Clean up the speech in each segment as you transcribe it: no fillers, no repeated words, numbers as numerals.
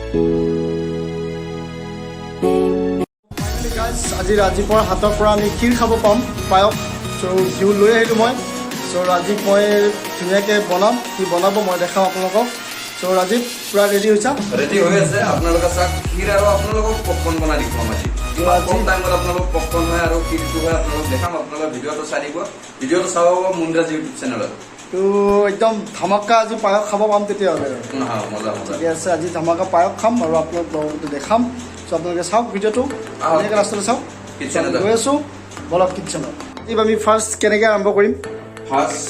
Guys, আজি ৰাজীৱৰ হাতৰ পৰা আমি ক্ষীৰ খাব পাম, পায়স। চ' ঘিউ লৈ আহিলোঁ মই। চ' ৰাজীৱ, মই ধুনীয়াকৈ বনাম, কি বনাব মই দেখাম আপোনালোকক। চ' ৰাজীৱ, পূৰা ৰেডি হৈছা? ৰেডি হৈ আছে। আপোনালোকে চাওক, ক্ষীৰ আৰু আপোনালোকক পপকৰ্ণ বনাই দেখুৱাম আজি। কিমান কম টাইমত আপোনালোক পপকৰ্ণ হয় আৰু ক্ষীৰটো হয়, আপোনালোক দেখাম। আপোনালোকে ভিডিঅ'টো চাই দিব। ভিডিঅ'টো চাব পাব মুন্দ্ৰাজ ইউটিউব চেনেলত। তো একদম ধামাকা আজি পায়স খাব পাম তেতিয়াহ'লে। নহয়, মজা মজা। ঠিকে আছে, আজি ধামাকা পায়স খাম আৰু আপোনালোক লগতে দেখাম। চ' আপোনালোকে চাওক ভিডিঅ'টো। আহক। ধুনীয়াকৈ লাষ্টলৈ চাওক। কিটচেনত। গৈ আছোঁ, বলক কিটচেনত। এইবাৰ আমি ফাৰ্ষ্ট কেনেকৈ আৰম্ভ কৰিম? ফাৰ্ষ্ট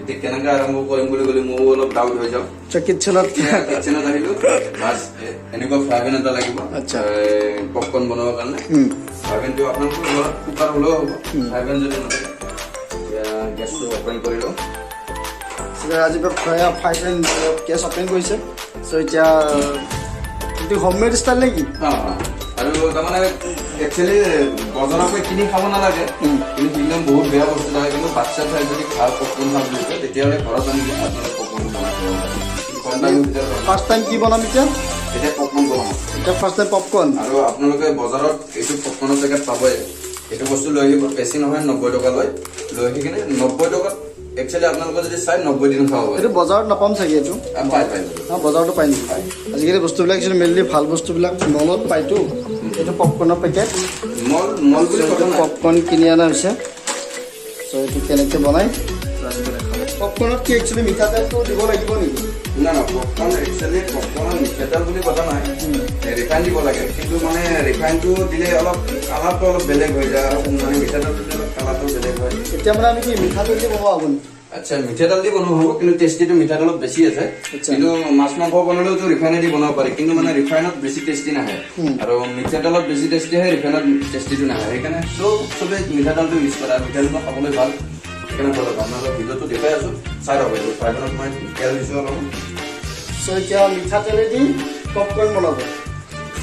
এতিয়া কেনেকৈ আৰম্ভ কৰিম বুলি ক'লে ময়ো অলপ ডাউট হৈ যাওঁ। আচ্ছা, কিটচেনত। কিটচেনত আহিলো। ফাৰ্ষ্ট এনেকুৱা ফ্ৰাই পেন এটা লাগিব পপকৰ্ণ বনাবৰ কাৰণে। ফ্ৰাই পেনটো আপোনালোকৰ ঘৰত কুকাৰ হ'লেও হ'ব, ফ্ৰাই পেন যদি নাথাকে। এতিয়া গেছটো অপেন কৰি লওঁ। আজি ফ্ৰাই পেন গেছ অপেন কৰিছে। চ' এতিয়া এইটো হোমমেড ষ্টাইল নেকি? অ। আৰু তাৰমানে একচুৱেলি বজাৰৰ পৰা কিনি খাব নালাগে, কিন্তু সেইবিলাক বহুত বেয়া বস্তু থাকে। কিন্তু বাচ্চা চাই যদি ভাল পপকৰ্ণ খাব বুলি কয়, তেতিয়াহ'লে ঘৰত আনি কিনে আপোনালোকে পপকৰ্ণটো বনাই খাব পাৰে কম টাইমৰ ভিতৰত। ফাৰ্ষ্ট টাইম কি বনাম এতিয়া? এতিয়া পপকৰ্ণ বনাম। এতিয়া ফাৰ্ষ্ট টাইম পপকৰ্ণ। আৰু আপোনালোকে বজাৰত এইটো পপকৰ্ণৰ পেকেট পাবই। এইটো বস্তু লৈ আহিব, বেছি নহয়, 90 টকা লয়। লৈ আহি কিনে 90 টকাত একচুৱেলি আপোনালোকে যদি চাই 90 দিন খাব পাৰে। এইটো বজাৰত নাপাম চাগে এইটো? পাই পাই। অঁ, বজাৰতো পাই নেকি? আজিকালি বস্তুবিলাক একচুৱেলি মেইনলি ভাল বস্তুবিলাক মলত পায়তো। এইটো পপকৰ্ণৰ পেকেট। মল মল বুলি কথা নাই। পপকৰ্ণ কিনি অনা হৈছে। চ' এইটো কেনেকৈ বনাই পপকৰ্ণত কি একচুৱেলি মিঠাতেলটো দিব লাগিব নেকি? না না, পপকৰ্ণ একচুৱেলি পপকৰ্ণত মিঠাতেল বুলি কথা নাই, ৰিফাইন দিব লাগে। কিন্তু মানে ৰিফাইনটো দিলে অলপ কালাৰটো অলপ বেলেগ হৈ যায় আৰু মানে মিঠাতেলটো দিলে অলপ কালাৰটো বেলেগ হয়। এতিয়া মানে আমি কি মিঠাতেল দি বনোৱা হ'ব নেকি? আচ্ছা, মিঠাতেল দি বনোৱা হ'ব, কিন্তু টেষ্টিটো মিঠাতেলত বেছি আছে। কিন্তু মাছ মাংস বনালেওতো ৰিফাইনেদি বনাব পাৰি, কিন্তু মানে ৰিফাইনত বেছি টেষ্টি নাহে আৰু মিঠাতেলত বেছি টেষ্টি আহে, ৰিফাইনত টেষ্টিটো নাহে। সেইকাৰণে চবেই মিঠাতেলটো ইউজ কৰে আৰু মিঠাতেলটো খাবলৈ ভাল। সেইকাৰণে বলক, আপোনালোকৰ ভিডিঅ'টো দেখুৱাই আছো, চাই ৰ'ব। এইটো ফ্ৰাইপেনত মই তেল দিছোঁ অলপ। চ' এতিয়া মিঠাতেলেদি পপকৰ্ণ বনাব।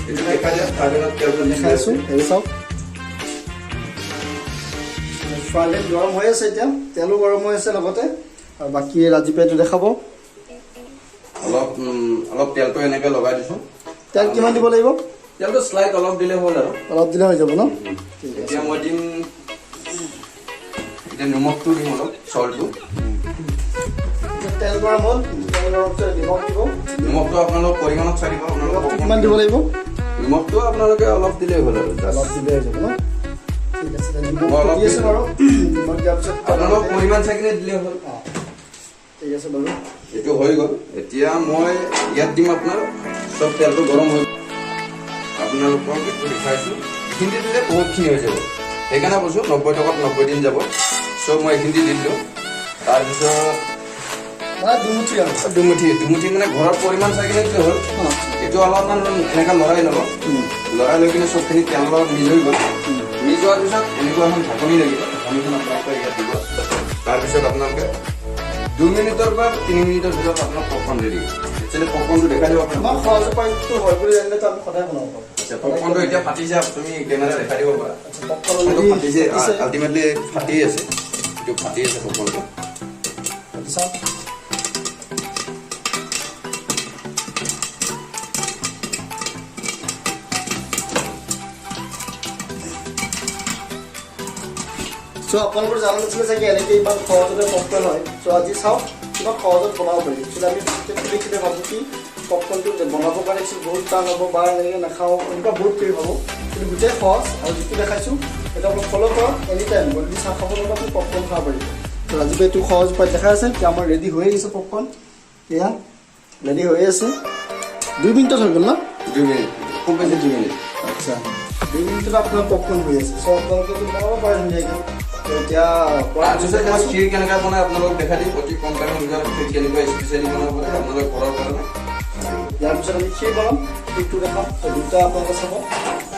এইটো দেখাই দিয়া, ফ্ৰাইপেনত তেলটো। দেখাই আছোঁ, হেৰি চাওক, ফ্ৰাই গৰম হৈ আছে এতিয়া, তেলো গৰম হৈ আছে লগতে। আৰু বাকী ৰাজীৱে এইটো দেখাব। অলপ তেলটো এনেকৈ লগাই দিছোঁ। তেল কিমান দিব লাগিব? তেলটো শ্লাইট অলপ দিলে হ'ল আৰু। অলপ দিলে হৈ যাব ন? ঠিক আছে। এতিয়া মই দিম, এতিয়া নিমখটো দিম অলপ, চল্টটো। এতিয়া তেল গৰম হ'ল, তেল গৰম পিছত নিমখ দিব। নিমখটো আপোনালোক পৰিমাণত চাই দিব আপোনালোক। নিমখটো কিমান দিব লাগিব? নিমখটো আপোনালোকে অলপ দিলেই হ'ল আৰু অলপ জাষ্ট। দিলে হৈ যাব ন? ঠিক আছে, নিমখ মই অলপ দি আছে বাৰু। নিমখ দিয়াৰ পিছত আপোনালোক পৰিমাণ চাই কিনে দিলেই হ'ল। অঁ, ঠিক আছে বাৰু। এইটো হৈ গ'ল। এতিয়া মই ইয়াত দিম আপোনাৰ চব। তেলটো গৰম হৈ আপোনালোকক এইটো দেখাইছোঁ। এইখিনি দিলে বহুতখিনি হৈ যাব, সেইকাৰণে কৈছোঁ 90 টকাত 90 দিন যাব। চ' মই এইখিনি দি দিলোঁ। তাৰপিছত মানে দুমুঠি আৰু? দুমুঠি, দুমুঠি মানে ঘৰৰ পৰিমাণ চাই কিনে দিলে হ'ল। এইটো অলপমান এনেকৈ লৰাই ল'ব। লৰাই লৈ কিনে চবখিনি তেলৰ লগত মিক্স হৈ গ'ল। মিক্স হোৱাৰ পিছত এনেকুৱা এখন ঢাকনি লাগিব। ঢাকনিখন আপোনালোকে ইয়াত দিব। তাৰপিছত আপোনালোকে 2 মিনিটৰ পৰা 3 মিনিটৰ ভিতৰত আপোনাৰ পপকৰ্ণ ৰেডি। একচুৱেলি পপকৰ্ণটো দেখাই দিব আপোনাক। আমাৰ সহজ উপায়টো হয় বুলি জানিলেতো আমি সদায় বনাব পাৰোঁ। আচ্ছা, পপকৰ্ণটো এতিয়া ফাটিছে, তুমি কেমেৰা দেখাই দিব পাৰা। পপকৰ্ণ পপকৰ্ণটো অলৰেডি ফাটিছে। ফাটিছে। আল্টিমেটলি ফাটি আছে, এইটো ফাটি আছে পপকৰ্ণটো। ফাটি চাওক। চ' আপোনালোকৰ জানা নাছিলে চাগে এনেকৈ ইমান সহজতে পপকৰ্ণ হয়। চ' আজি চাওক কিমান সহজত বনাব পাৰি। একচুৱেলি আমি দেখিলে ভাবোঁ কি পপকৰ্ণটো বনাবৰ কাৰণে একচুৱেলি বহুত টান হ'ব বা এনেকৈ নাখাওঁ, এনেকুৱা বহুত কিবি ভাবোঁ। কিন্তু গোটেই সহজ আৰু যিটো দেখাইছোঁ সেইটো আপোনাক ফ'ল' কৰক। এনি টাইম গধূলি চাহ খাব লগত আপুনি পপকৰ্ণ খাব পাৰিব। ত' ৰাজীৱে এইটো সহজ উপায় দেখাই আছে। এতিয়া আমাৰ ৰেডি হৈয়ে গৈছে পপকৰ্ণ। এয়া ৰেডি হৈয়ে আছে। 2 মিনিটত হৈ গ'ল ন? 2 মিনিট, খুব বেছি 2 মিনিট। আচ্ছা, 2 মিনিটত আপোনাৰ পপকৰ্ণ হৈ আছে। চ' আপোনালোকে বনাব পাৰে ধুনীয়াকৈ। ত' এতিয়া তাৰপিছত মই ক্ষীৰ কেনেকৈ বনাই আপোনালোকক দেখাই দিম। অতি কম টাইমৰ ভিতৰত ক্ষীৰ কেনেকুৱা স্পেচিয়েলি বনাব পাৰে আপোনালোক ঘৰৰ কাৰণে। ইয়াৰ পিছত আমি ক্ষীৰ বনাম, ক্ষীৰটো দেখাম। ত' দুটা আপোনালোকে চাব।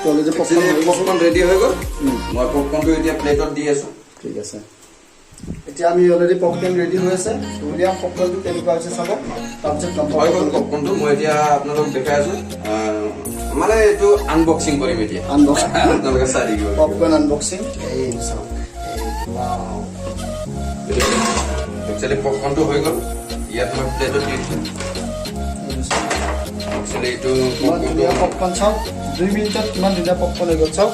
ত' অলৰেডি পপকৰ্ণ হৈ গৈছে। পপকৰ্ণ ৰেডি হৈ গ'ল। মই পপকৰ্ণটো এতিয়া প্লেটত দি আছোঁ। ঠিক আছে, এতিয়া আমি অলৰেডি পপকৰ্ণ ৰেডি হৈ আছে। উলিয়াম পপকৰ্ণটো, কেনেকুৱা হৈছে চাব। তাৰপিছত গম পাব। হৈ গ'ল পপকৰ্ণটো। মই এতিয়া আপোনালোকক দেখাই আছোঁ, মানে এইটো আনবক্সিং কৰিম এতিয়া। আনবক্সিং। আপোনালোকে চাই থাকিব। Popcorn unboxing. এই চাওক, এই ৱাও। একচুৱেলি পপকৰ্ণটো হৈ গ'ল। ইয়াত মই প্লেটত দি দিছোঁ। এইটো চাওক। বক্সিং একচুৱেলি এইটো ধুনীয়া পপকৰ্ণ চাওক, 2 মিনিটত কিমান ধুনীয়া পপকৰ্ণ হৈ গ'ল চাওক।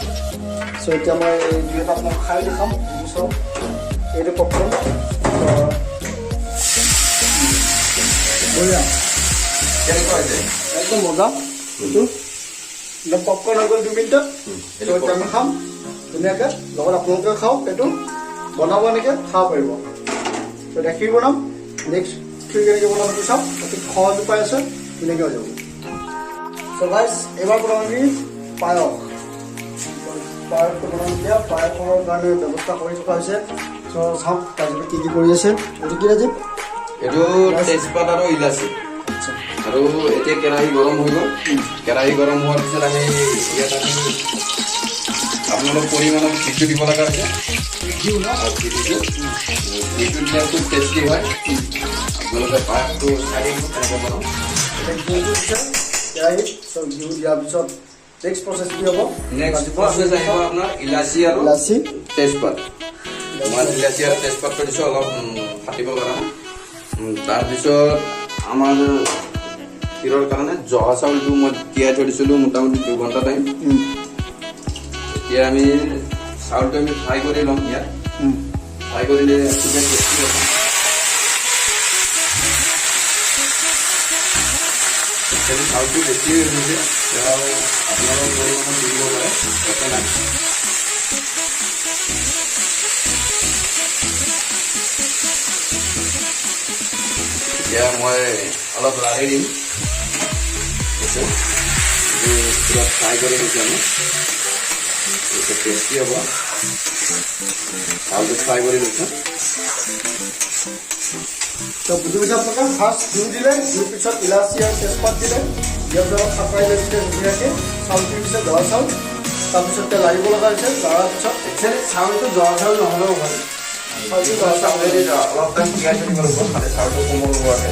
চ' এতিয়া মই দুই এটা আপোনাক খাই দেখাম। চাওক এইটো পপকৰ্ণ বঢ়িয়া, কেনেকুৱা হৈছে? একদম মজা। এইটো পপকৰ্ণ হৈ গ'ল 2 মিনিটত। ত' এতিয়া আমি খাম ধুনীয়াকৈ, লগত আপোনালোকেও খাওক, এইটো বনাব এনেকৈ খাব পাৰিব। ত' গাখীৰ বনাম, নেক্সট ক্ষীৰ কেনেকৈ বনাম সেইটো চাওক, অতি সহজ উপায় আছে, ধুনীয়াকৈ হৈ যাব। চ' গাইজ এইবাৰ বনাম আমি পায়স। পায়সটো বনাম এতিয়া, পায়সৰ কাৰণে ব্যৱস্থা কৰি থকা হৈছে। চ' চাওক ৰাজীৱে কি কি কৰি আছে। এইটো কি ৰাজীৱ? এইটো তেজপাত আৰু ইলাচি। আৰু এতিয়া কেৰাহী গৰম হৈ গ'ল। কেৰাহী গৰম হোৱাৰ পিছত আমি ইয়াত আমি আপোনালোক পৰিমাণত ঘিটো দিব লগা হৈছে। ঘিউ ন? ঘিটো ঘিটো দিলে খুব টেষ্টি হয়। আপোনালোকে পায়সটো চাই থাকিব কেনেকৈ বনাওঁ। এতিয়া ঘিউটো দিছে কেৰাহীত। চ' ঘিউ দিয়াৰ পিছত নেক্সট প্ৰচেছ কি হ'ব? নেক্সট প্ৰচেছ আহিব আপোনাৰ ইলাচি আৰু ইলাচি, তেজপাত। মই ইলাচি আৰু তেজপাতটো দিছোঁ অলপ ফাটিবৰ কাৰণে। তাৰপিছত আমাৰ ক্ষীৰৰ কাৰণে জহা চাউলটো মই তিয়াই থৈ দিছিলোঁ মোটামুটি 2 ঘণ্টা টাইম। এতিয়া আমি চাউলটো আমি ফ্ৰাই কৰি ল'ম ইয়াত। ফ্ৰাই কৰিলে খুবেই টেষ্টি হ'ব। একচুৱেলি চাউলটো বেছি হৈ গৈছে, তেওঁ আপোনালোকৰ পৰিমাণত দি দিব পাৰে, একো নাই। এতিয়া মই অলপ লাৰি দিম। এইটো পুৰা ফ্ৰাই কৰি দিছোঁ আমি, এইটো টেষ্টি হ'ব। চাউলটো ফ্ৰাই কৰি লৈছোঁ। তো বুজি পাইছে আপোনালোকে? ফাৰ্ষ্ট ঘিউ দিলে, ঘিউৰ পিছত ইলাচি আৰু তেজপাত দিলে, দিয়াৰ পিছত অলপ সাঁতৰাই লৈ দিলে ধুনীয়াকৈ। চাউলটো দিছে জহা চাউল, তাৰপিছত লাৰিব লগা হৈছে। লাৰাৰ পিছত একচুৱেলি চাউলটো জহা চাউল নহ'লেও হয়। চাউলটো জহা চাউলেদি অলপ টাইম তিয়াই থৈ দিব লাগিব, খালি চাউলটো কোমল হোৱাকৈ।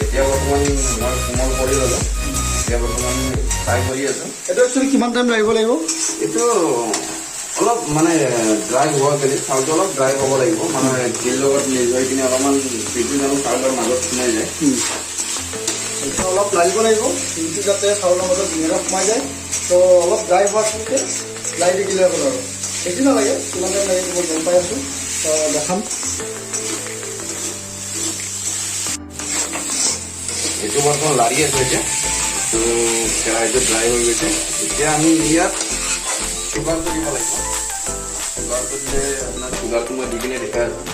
এতিয়া বৰ্তমান মই কোমল কৰি ল'লোঁ, এতিয়া বৰ্তমান ফ্ৰাই কৰি আছোঁ। এইটো একচুৱেলি কিমান টাইম লাগিব লাগিব? এইটো অলপ মানে ড্ৰাই হোৱা গ'লে চাউলটো অলপ ড্ৰাই হ'ব লাগিব, মানে ঘিৰ লগত মিক্স হৈ কিনে অলপমান ঘিটো জানো চাউলৰ মাজত সোমাই যায়। এইটো অলপ লাৰিব লাগিব, ঘিউটো যাতে চাউলৰ মাজত ধুনীয়াকৈ সোমাই যায়। ত' অলপ ড্ৰাই হোৱাখিনিতে লাৰি থাকিলে হ'ল আৰু বেছি নালাগে। কিমান টাইম লাগে মই গম পাই আছোঁ, ত' দেখাম। এইটো বৰ্তমান লাৰি আছোঁ এতিয়া। তো কেৰাহীটো ড্ৰাই হৈ গৈছে। এতিয়া আমি ইয়াত চুগাৰটো দিব লাগিব। চুগাৰটো দিলে আপোনাৰ চুগাৰটো মই দি কিনে দেখাই আছোঁ।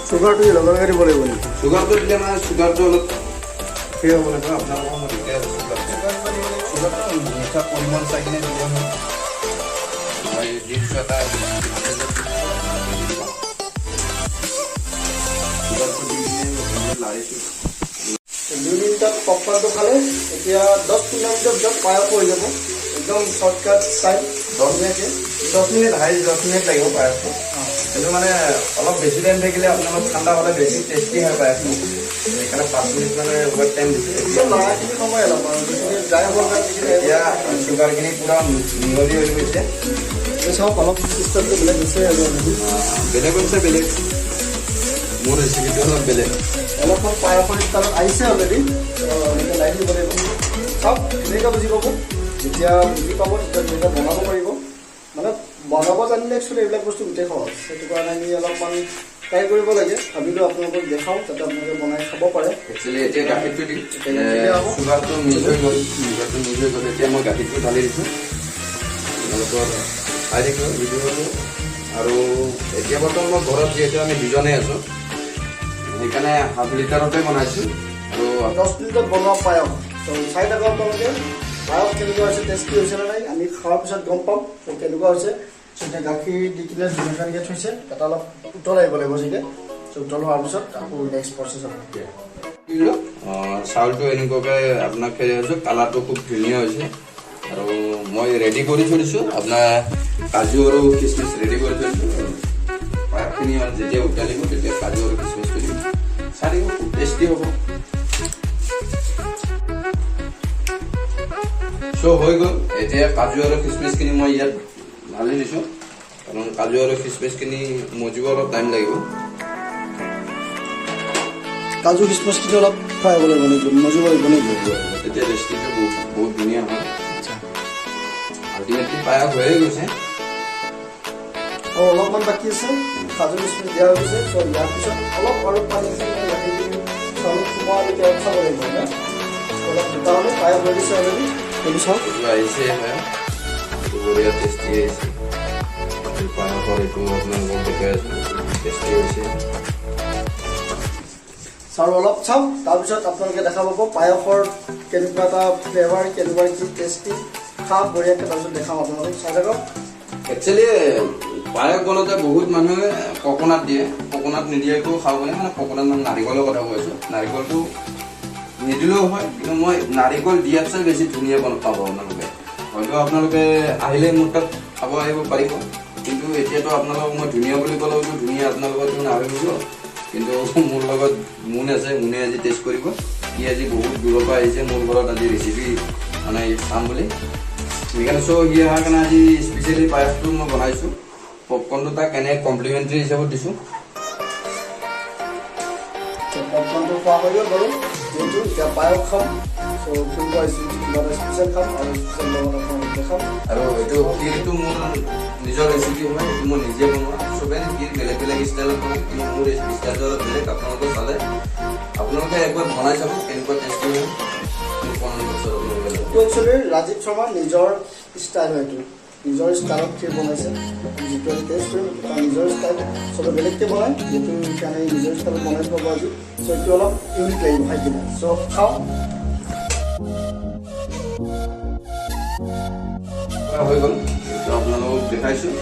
চুগাৰটো লগে লগে দিব লাগিব নেকি? চুগাৰটো দিলে মানে চুগাৰটো অলপ সেই হ'ব লাগিব। আপোনালোকক মই দেখাই আছোঁ চুগাৰটো। চুগাৰটো মিঠা পৰিমাণ চাই কিনে দিলে হয়। মই দি দিছোঁ এটা চুগাৰটো দি কিনে লাৰিছোঁ। 2 মিনিটত পপকৰ্ণটো খালে এতিয়া 10-15 মিনিটৰ ভিতৰত পায়স হৈ যাব, একদম শ্বৰ্টকাট টাইম। 10 মিনিট হাই 10 মিনিট লাগিব পায়সটো। কিন্তু মানে অলপ বেছি টাইম থাকিলে আপোনালোক ঠাণ্ডা হ'লে বেছি টেষ্টি হয় পায়সটো, সেইকাৰণে 5 মিনিট মানে ৱেইট টাইম দিছোঁ। লাৰাখিনি সময় অলপ আৰু ড্ৰাই হোৱাৰ কাৰণে এতিয়া চুগাৰখিনি পূৰা মিহলি হৈ গৈছে। চাওক অলপ চিষ্টেমটো বেলেগ হৈছে আৰু বেলেগ হৈছে, বেলেগ মোৰ ৰেচিপিটো অলপ বেলেগ। অলপমান পায়সৰ ষ্টাইলত আহিছে অলৰেডি, এনেকৈ লাইন দিব লাগিব। চাওক ধুনীয়াকৈ বুজি পাব, যেতিয়া বুজি পাব তেতিয়া ধুনীয়াকৈ বনাব পাৰিব। মানে বনাব জানিলে একচুৱেলি এইবিলাক বস্তু গোটেই সহজ। সেইটো কাৰণে আমি অলপমান ট্ৰাই কৰিব লাগে। ভাবিলোঁ আপোনালোকক দেখাওঁ যাতে আপোনালোকে বনাই খাব পাৰে। একচুৱেলি এতিয়া গাখীৰটো দিম, চুগাৰটো মিক্স হৈ গ'ল, চুগাৰটো মিক্স হৈ গ'ল। এতিয়া মই গাখীৰটো ঢালি দিছোঁ, আপোনালোকৰ চাই থাকিব ভিডিঅ'টো। আৰু এতিয়া বৰ্তমান মই ঘৰত যিহেতু আমি দুজনেই আছোঁ, সেইকাৰণে হাফ লিটাৰতে বনাইছোঁ। আৰু 10 মিনিটত বনোৱা পায়স, ত' চাই থাকক আপোনালোকে পায়স কেনেকুৱা হৈছে, টেষ্টি হৈছে নে নাই, আমি খোৱাৰ পিছত গম পাম কেনেকুৱা হৈছে। এতিয়া গাখীৰ দি কিনে ধুনীয়াকৈ থৈছে, তাত অলপ উতল আহিব লাগিব চাগে। উতল হোৱাৰ পিছত আকৌ নেক্সট প্ৰচেছ হ'ব। চাউলটো এনেকুৱাকৈ আপোনাক খেলি আছোঁ, কালাৰটো খুব ধুনীয়া হৈছে। আৰু মই ৰেডি কৰি থৈ দিছোঁ, আপোনাৰ কাজু আৰু খিচমিচ ৰেডি কৰি থৈ দিছোঁ। পায়সখিনি যেতিয়া উতলিব তেতিয়া কাজু আৰু খিচমিচটো দিম, চাই থাকিব খুব টেষ্টি হ'ব। চ' হৈ গ'ল। এতিয়া কাজু আৰু খিচমিচখিনি মই ইয়াত ঢালি দিছোঁ, কাৰণ কাজু আৰু খিচমিচখিনি মজিব অলপ টাইম লাগিব। কাজু খিচমিচখিনি অলপ ফ্ৰাই হ'ব লাগিব নেকি, মজিব লাগিব নেকি? তেতিয়া টেষ্টিটো বহুত বহুত ধুনীয়া হয়। আচ্ছা। আল্টিমেটলি পায়স হৈয়ে গৈছে। আৰু অলপমান বাকী আছে। কাজু খিচমিচ দিয়া হৈ গৈছে। চ' ইয়াৰ পিছত অলপ আৰু পানী দি গাখীৰ দি চাউল সোমোৱালৈকে অলপ চাব লাগিব ন। অলপ গোটা হ'লে পায়স হৈ গৈছে অলৰেডি। এইটো চাওক। এইটো আহিছে পায়স, এইটো বঢ়িয়া টেষ্টি আহিছে। এই পায়সৰ এইটো আপোনালোকক দেখাই আছোঁ, টেষ্টি হৈছে। আৰু অলপ চাওক, তাৰপিছত আপোনালোকে দেখা পাব পায়সৰ কেনেকুৱা এটা ফ্লেভাৰ, কেনেকুৱা কি টেষ্টি। খাওক বঢ়িয়াকৈ, তাৰপিছত দেখাম আপোনালোকক। চাই থাকক। একচুৱেলি পায়স বনাওঁতে বহুত মানুহে ককনাট দিয়ে। ককনাট নিদিয়াকৈও খাব পাৰি। মানে ককনাট মানে নাৰিকলৰ কথা কৈ আছোঁ। নাৰিকলটো নিদিলেও হয়, কিন্তু মই নাৰিকল দিয়াতছে বেছি ধুনীয়া পাব আপোনালোকে। হয়তো আপোনালোকে আহিলে মোৰ তাত খাব আহিব পাৰিব, কিন্তু এতিয়াতো আপোনালোকক মই ধুনীয়া বুলি ক'লেওতো ধুনীয়া আপোনালোকেতো নাভাবিব। কিন্তু মোৰ লগত মুন আছে, মুনে আজি টেষ্ট কৰিব। সি আজি বহুত দূৰৰ পৰা আহিছে মোৰ ঘৰত আজি ৰেচিপি মানে চাম বুলি। সেইকাৰণে চ' সি অহাৰ কাৰণে আজি স্পেচিয়েলি পায়সটো মই বনাইছোঁ। পপকৰ্ণটো তাক এনে কমপ্লিমেণ্টাৰী হিচাপত দিছোঁ। পপকৰ্ণটো খোৱা হৈ গ'ল বাৰু। যিহেতু এতিয়া পায়স খাম, চ' ফুৰিব আহিছোঁ, কিবা এটা স্পেচিয়েল খাম আৰু স্পেচিয়েল লগত আপোনালোক দেখাম। আৰু এইটো ক্ষীৰটো মোৰ নিজৰ ৰেচিপি হয়, এইটো মই নিজে বনোৱা। চবে ক্ষীৰ বেলেগ বেলেগ ষ্টাইলত বনায়, কিন্তু মোৰ ষ্টাইলটো অলপ বেলেগ। আপোনালোকে চালে, আপোনালোকে একবাৰ বনাই চাব কেনেকুৱা টেষ্টি হয়। মোক কমেণ্ট বক্সত আপোনালোকে জনাব। এইটো একচুৱেলি ৰাজীৱ শৰ্মাৰ নিজৰ ষ্টাইল হয়। এইটো নিজৰ ষ্টাইলত ক্ষীৰ বনাইছে। যিটো আমি টেষ্ট কৰিম, সেইটো তাৰ নিজৰ ষ্টাইল। চবে বেলেগকৈ বনায়, যিহেতু সেইকাৰণে নিজৰ ষ্টাইলত বনাই পাব আজি। চ' এইটো অলপ ইউনিক লাগিব খাই কিনে। চ' খাওঁ। হৈ গ'ল, এইটো আপোনালোকক দেখাইছোঁ।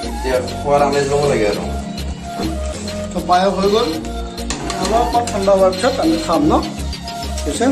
এতিয়া খোৱাৰ আমেজ ল'ব লাগে আৰু। তো পায়স হৈ গ'ল। অলপমান ঠাণ্ডা হোৱাৰ পিছত আমি খাম ন, ঠিক আছে।